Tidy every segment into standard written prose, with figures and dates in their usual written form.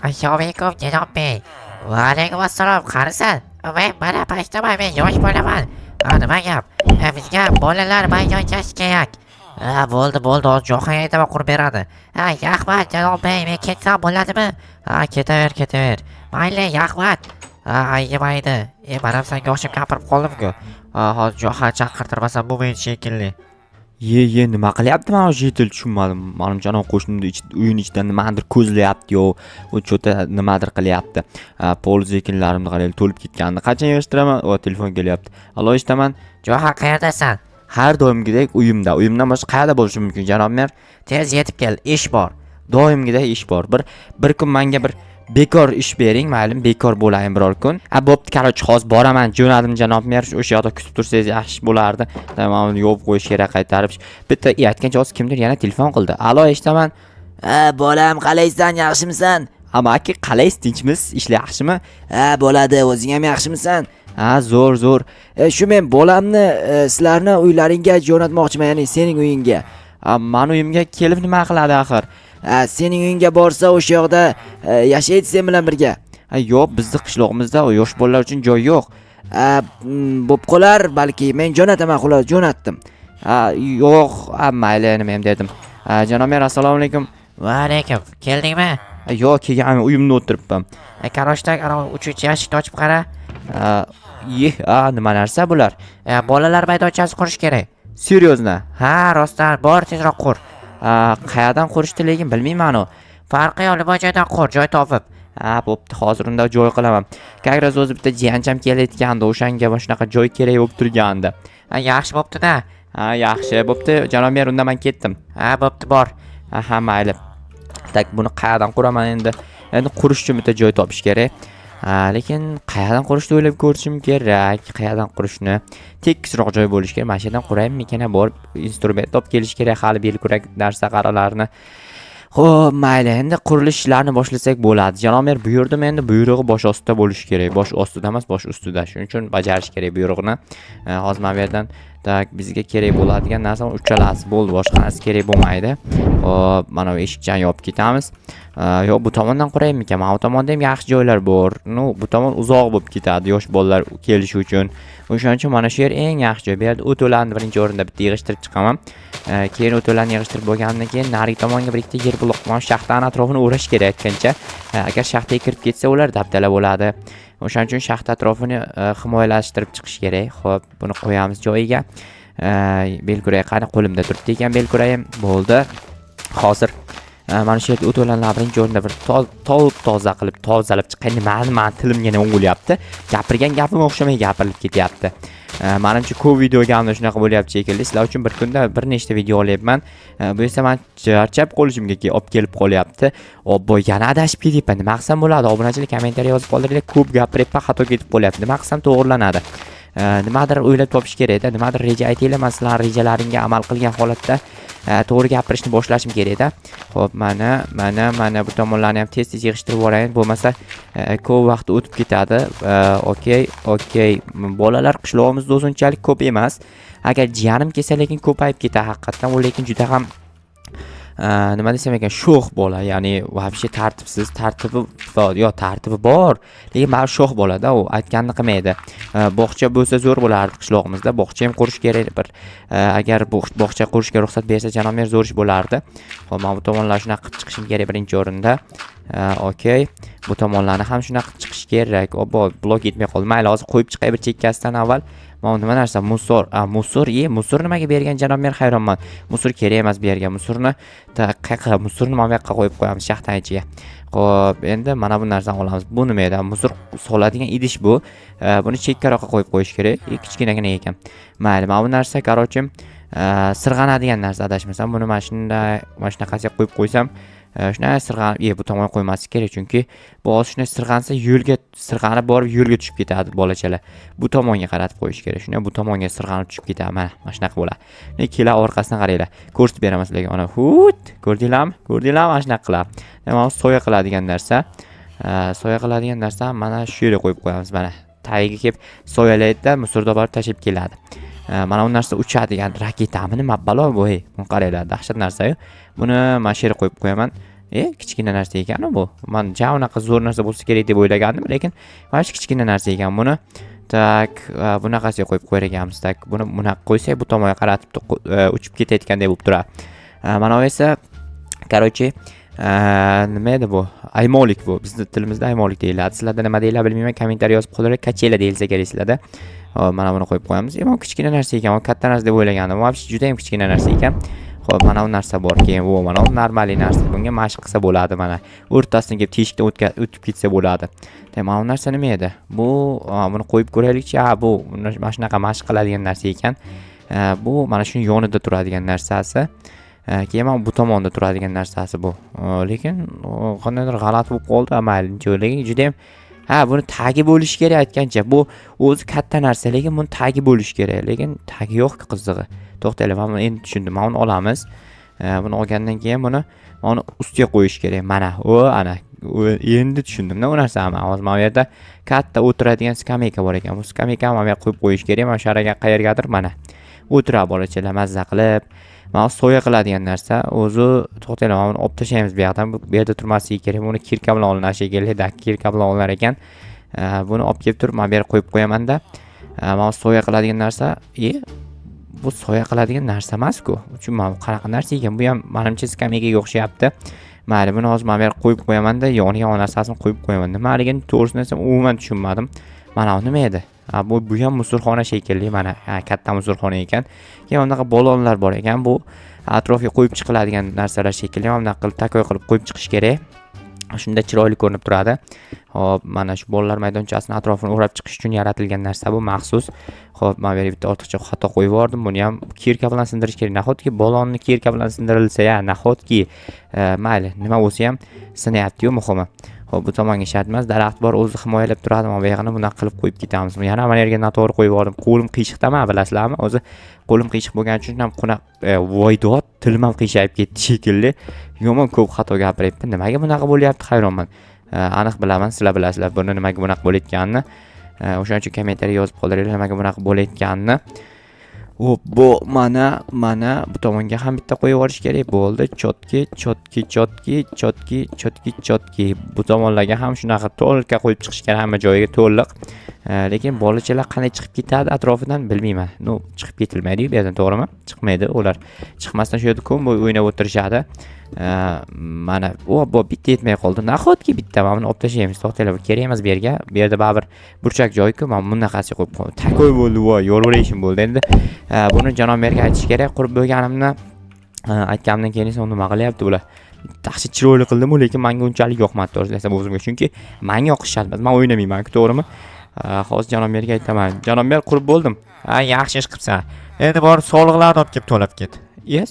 Assalomu alaykum, janob bey. Va alaykum assalom. Qanisan? Men mana pashtaman, men yosh bolaman. Ha, nima gap? Bizga bolalar maydonchasi kerak. Ha, bo'ldi, bo'ldi, hozir Johanga aytaman, qurib beradi. Ha, rahmat, janob bey, men ketsam bo'ladimi? Ha, ketaver, ketaver. Mayli, rahmat. Ha, aynimaydi. E, man ham senga o'xshab gapirib qoldim-ku. Ha, hozir Johan chaqirtirmasam bo'lmaydi shekilli. Ye, ye, nima qilyapti mana shu житель, tushunmadim. Manimcha, anavi qo'shnimni uyini ichidan nimadir ko'zlayapti yo u чё-то nimadir qilyapti. Polz ekinlarimni qarang, to'lib ketgandi. Qachon yig'ishtiraman? O, telefon kelyapti. Allo, eshitaman. Johan, qayerdasan? Har doimgidek uyimda. Uyimdan boshqa qayerda bo'lishim mumkin, janob mer? Tez yetib kel, ish bor. Doimgidek ish bor. Bir kun menga bir bekor ish bering, mayli, bekor bo'layin biror kun. A, bo'pti, короче, hozir boraman, jo'nadim, janob mer. O'sha yoqda kutib tursangiz yaxshi bo'lardi. Mana buni yopib qo'yish kerak qaytarib. Bitta aytgancha hozir kimdir yana telefon qildi. Allo, eshitaman. Ha, bolam, qalaysan, yaxshimisan? Amaki, qalaysiz, tinchmisiz? Ishlar yaxshimi? Ha, bo'ladi, o'zing ham yaxshimisan? Ha, zo'r, zo'r. E, shu men bolamni sizlarni uylaringga jo'natmoqchiman, ya'ni sening uyingga. A, mani uyimga kelib nima qiladi axir? Ha, sening uyingga borsa, o'sha yoqda yashaydi sen bilan birga. Ha, yo'q, bizni qishlog'imizda yosh bolalar uchun joy yo'q. Ha, bo'p qolar, balki men jo'nataman, xullas, jo'natdim. Ha, yo'q, ha, mayli, nima ham dedim. Ha, janob mer, assalomu alaykum. Va alaykum. Keldingmi? Ha, yo'q, kelgan, uyimda o'tiribman. E, короче, anavi uchinchi yashikni ochib qara. Ha, ye, a, nima narsa bular? E, bolalar maydonchasi qurish kerak. Серьезно? Ha, rostdan, bor, tezroq qur. Ha, qayerdan qurishdi lekin, bilmayman u. Farqi yo'q, nima joydan qur, joy topib. Ha, bo'pti, hozir unda joy qilaman. Как раз o'zi bitta jiyancham kelayotgandi, o'shanga mana shunaqa joy kerak bo'lib turgandi. Ha, yaxshi bo'pti-da. Ha, yaxshi, bo'pti, janob mer, unda men ketdim. Ha, bo'pti, bor. Ha, mayli. Так, buni qayerdan quraman endi? Endi qurish uchun bitta joy topish kerak. Ha, lekin qayerdan qurishni o'ylab ko'rishim kerak. Qayerdan qurishni? Tekisroq joy bo'lishi kerak. Mana shu yerdan quraymikin? Borib instrument olib kelish kerak hali, belkurak narsa qaralarni. Xo'p, mayli, endi qurilish ishlarini boshlasak bo'ladi. Janob mer buyurdim, endi buyrug'i bosh ostida bo'lishi kerak. Bosh ostida emas, bosh ustida. Shuning uchun bajarish kerak buyrug'ini. Hozir mana bu yerdan, так, bizga kerak bo'ladigan narsa uchalasi bo'ldi, boshqa narsa kerak bo'lmaydi. Xo'p, mana bu eshikchani yopib ketamiz. Yo'q, bu tomondan quraymikan? Mana bu tomonda ham yaxshi joylar bor. Ну, bu tomon uzoq bo'lib ketadi yosh bolalar kelishi uchun. O'shaning uchun mana shu yer eng yaxshi joy. Bu yerda o't o'lanni birinchi o'rinda bitta yig'ishtirib chiqaman. Keyin o't o'lanni yig'ishtirib bo'lgandan keyin narigi tomonga bir ikkita yer blok, mana shu shaxtani atrofini o'rash kerak aytgancha. Agar shaxtaga kirib ketsa, ular dabdala bo'ladi. O'shaning uchun shaxta atrofini himoyalashtirib chiqish kerak. Xo'p, buni qo'yamiz joyiga. Belkurak qani, qo'limda turibdi ekan belkuragim. Bo'ldi. Hozir mana shu yerda o't o'lanlarni birinchi o'rinda bir top toza qilib tozalab chiqay. Nimani, mani tilimga nima bo'lyapti? Gapirgan gapim o'xshamay gapirilib ketyapti. Manimcha, ko'p videoga ham shunaqa bo'lyapti shekilli. Sizlar uchun bir kunda bir nechta video olyapman. Bu esa man charchab qolishimga olib kelib qolyapti. Obbo, yana adashib ketyapman. Nima qilsam bo'ladi? Obunachilar, kommentariy yozib qoldiringlar. Ko'p gapiryapman, xato ketib qolyapti. Nima qilsam to'g'rilanadi? Nimadir o'ylab topish kerakda, nimadir reja aytinglar, man sizlarni rejalaringga amal qilgan holatda to'g'ri gapirishni boshlashim kerakda. Xo'p, mana, mana, mana bu tomonlarni ham tez-tez yig'ishtirib yuborayin, bo'lmasa ko'p vaqt o'tib ketadi. Okey, okey. Bolalar qishlog'imizda o'zi unchalik ko'p emas. Agar jiyanim kelsa, lekin ko'payib ketadi haqiqatdan. U lekin juda ham nima desam ekan, sho'x bola, ya'ni вообще tartibsiz, tartibi yo tartibi bor, lekin baribir sho'x bolada, u aytganini qilmaydi. Bog'cha bo'lsa zo'r bo'lardi qishlog'imizda, bog'cha ham qurish kerak bir. Agar bog'cha qurishga ruxsat bersa janob mer, zo'r ish bo'lardi. Ho'p, mana bu tomonlarni shunaqa qilib chiqishim kerak birinchi o'rinda. Okey, bu tomonlarni ham shunaqa qilib chiqish kerak. Obbo, blok yetmay qoldi. Mayli, hozir qo'yib chiqay bir chekkasidan avval. Mana bu nima narsa? Мусор. A, мусор. Ye, мусор nimaga bergan janob mer, hayronman. Мусор kerak emas bu yerga. Мусор ni qayerqa, мусор ni mana bu yoqqa qo'yib qo'yamiz, shaxtani ichiga. Xo'p, endi mana bu narsani olamiz. Bu nima edi? Мусор soladigan idish bu. Buni chekkaroqqa qo'yib qo'yish kerak. E, kichkinagina ekan. Mayli, mana bu narsa, короче, sirg'anadigan narsa adashmasam. Buni mana shunday, mana shunaqasiga qo'yib qo'ysam, shunday sirg'anib, e, bu tomonga qo'ymaslik kerak, chunki bu hozir shunday sirg'ansa, yo'lga sirg'anib borib yo'lga tushib ketadi bolachalar. Bu tomonga qaratib qo'yish kerak. Shunday bu tomonga sirg'anib tushib ketadi. Mana shunaqa bo'ladi. Ne kelar, orqasidan qaranglar. Ko'rsatib beraman sizlarga. Mana, hut, ko'rdinglarmi? Ko'rdinglarmi? Mana shunaqa qiladi. Mana bu soya qiladigan narsa. Soya qiladigan narsa mana shu yerga qo'yib qo'yamiz mana. Tagiga kelib soyalaydida, мусор da borib tashlab keladi. Mana bu narsa uchadigan raketami, nima balo bu, ey? Buni qaranglar, dahshat narsa-yu. Buni mana shu yerga qo'yib qo'yaman. Kichkina narsa ekan bu. Man ja unaqa zo'r narsa bo'lsa kerak deb o'ylagandim, lekin mana shu kichkina narsa ekan buni. Так, bunaqasiga qo'yib qo'yar ekanmiz. Так, buni bunaqa qo'ysak, bu tomonga qaratib uchib ketayotgandek bo'lib turadi. Mana bu esa, короче, nima edi bu? Aymolik bu. Bizni tilimizda aymolik deyiladi. Sizlarda nima deyiladi bilmayman. Kommentariy yozib qoldiring. Качеля deyilsa kerak sizlarda. Hop, mana buni qo'yib qo'yamiz. Bu kichkina narsa ekan, u katta narsa deb o'ylagandim. Вообще juda ham kichkina narsa ekan. Xo'p, mana bu narsa bor. Keyin bu mana bu нормальный narsa. Bunga mashq qilsa bo'ladi mana. O'rtasidan kelib teshikdan o'tib ketsa bo'ladi. Demak, mana bu narsa nima edi? Bu buni qo'yib ko'raylikchi. Ha, bu mana shunaqa mashq qiladigan narsa ekan. Bu mana shuni yonida turadigan narsasi. Keyin mana bu tomonda turadigan narsasi bu. Lekin qandaydir g'alati bo'lib qoldi. Mayli, lekin juda ham, ha, buni tagi bo'lishi kerak aytgancha. Bu o'zi katta narsa, lekin buni tagi bo'lishi kerak. Lekin tagi yo'q, qizig'i. To'xtanglar, man buni endi tushundim. Mana buni olamiz. Buni olgandan keyin buni mana ustiga qo'yish kerak. Mana, u ana endi tushundimda u narsani. Hozir mana bu yerda katta o'tiradigan skameyka bor ekan. Bu skameykani mana bu yerga qo'yib qo'yish kerak. Mana shu yerga qayergadir mana. O'tiradi bolachalar mazza qilib. Mana soya qiladigan narsa. O'zi to'xtanglar, mana buni olib tashlaymiz bu yoqdan. Bu yerda turmasligi kerak. Buni кирка bilan olinadi shekilli. Да, кирка bilan olinar ekan. Buni olib kelib turib mana bu yerga qo'yib qo'yamanda. Mana soya qiladigan narsa. Bu soya qiladigan narsa emas-ku. Tushunmadim, qanaqa narsa ekan. Bu ham manimcha skameykaga o'xshayapti. Mayli, buni hozir mana bu yerga qo'yib qo'yamanda, yoniga narsasini qo'yib qo'yaman. Nimaligini to'g'risini aytsam umuman tushunmadim. Mana bu nima edi? Ha, bu ham musulxona shekilli, mana, ha, katta musulxona ekan. Keyin bunaqa balonlar bor ekan. Bu atrofga qo'yib chiqiladigan narsalar shekilli. Mana bunaqa qilib такой qilib qo'yib chiqish kerak. Shunda chiroyli ko'rinib turadi. Hop, mana shu bolalar maydonchasini atrofini o'rab chiqish uchun yaratilgan narsa bu maxsus. Hop, mana bu yerga bitta ortiqcha xato qo'yib yubordim. Buni ham кирка bilan sindirish kerak. Nahotki balonni кирка bilan sindirilsa, ya, nahotki, mayli, nima bo'lsa ham sinayapti-yu muhimi. Hop, bu tomonga shart emas, daraxt bor, o'zi himoyalab turadi. Mana bu yog'ini bunaqa qilib qo'yib ketamiz. Yana mana yerga noto'g'ri qo'yib yubordim. Qo'lim qiyshiqda, bilasizlarmi? O'zi qo'lim qiyshiq bo'lgani uchun ham quna voy dod, tilim ham qiyshayib ketdi shekilli. Yomon ko'p xato gapiryapman. Nimaga bunaqa bo'lyapti, hayronman. Aniq bilaman, sizlar bilasizlar buni nimaga bunaqa bo'layotganini. O'shaning uchun kommentariy yozib qoldiringlar nimaga bunaqa bo'layotganini. Hop, bu mana bu tomonga ham bitta qo'yib yuborish kerak. Bo'ldi. Чётко, чётко, чётко, чётко, чётко, чётко. Bu tomonlarga ham shunaqa to'liq qo'yib chiqish kerak hamma joyiga to'liq. Lekin bolachalar qanday chiqib ketadi atrofidan bilmayman. Ну, chiqib ketilmaydi-yu bu yerdan, to'g'rimi? Chiqmaydi ular. Chiqmasdan shu yerda kun bo'yi o'ynab o'tirishadi. Mana, o, bu bitta yetmay qoldi. Nahotki bitta mana buni olib tashlaymiz. To'xtanglar, bu kerak emas bu yerga. Bu yerda baribir burchak joy-ku. Mana bunaqasiga qo'yib qo'y. Такой bo'ldi, voy, yorib bo'ldi. Endi buni janob merga aytish kerak. Qurib bo'lganimni aytganimdan keyin esa nima qilyapti bular? Yaxshi chiroyli qildim-u, lekin menga unchalik yoqmadi, to'g'risini aytsam o'zimga. Chunki menga yoqish shart emas. Men o'ynamayman-ku, to'g'rimi? Hozir janob merga aytaman. Janob mer, qurib bo'ldim. Ha, yaxshi ish qilibsan. Endi borib soliqlarni olib kelib to'lab ket.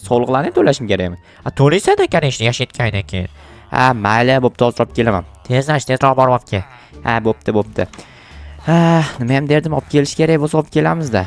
Soliqlarni ham to'lashim kerakmi? Ha, to'laysan-da, конечно, yashayotgandan keyin. Ha, mayli, bo'pti, hozir olib kelaman. Tezlash, tezroq borib olib kel. Ha, bo'pti, bo'pti. Ha, nima ham derdim, olib kelish kerak bo'lsa olib kelamizda.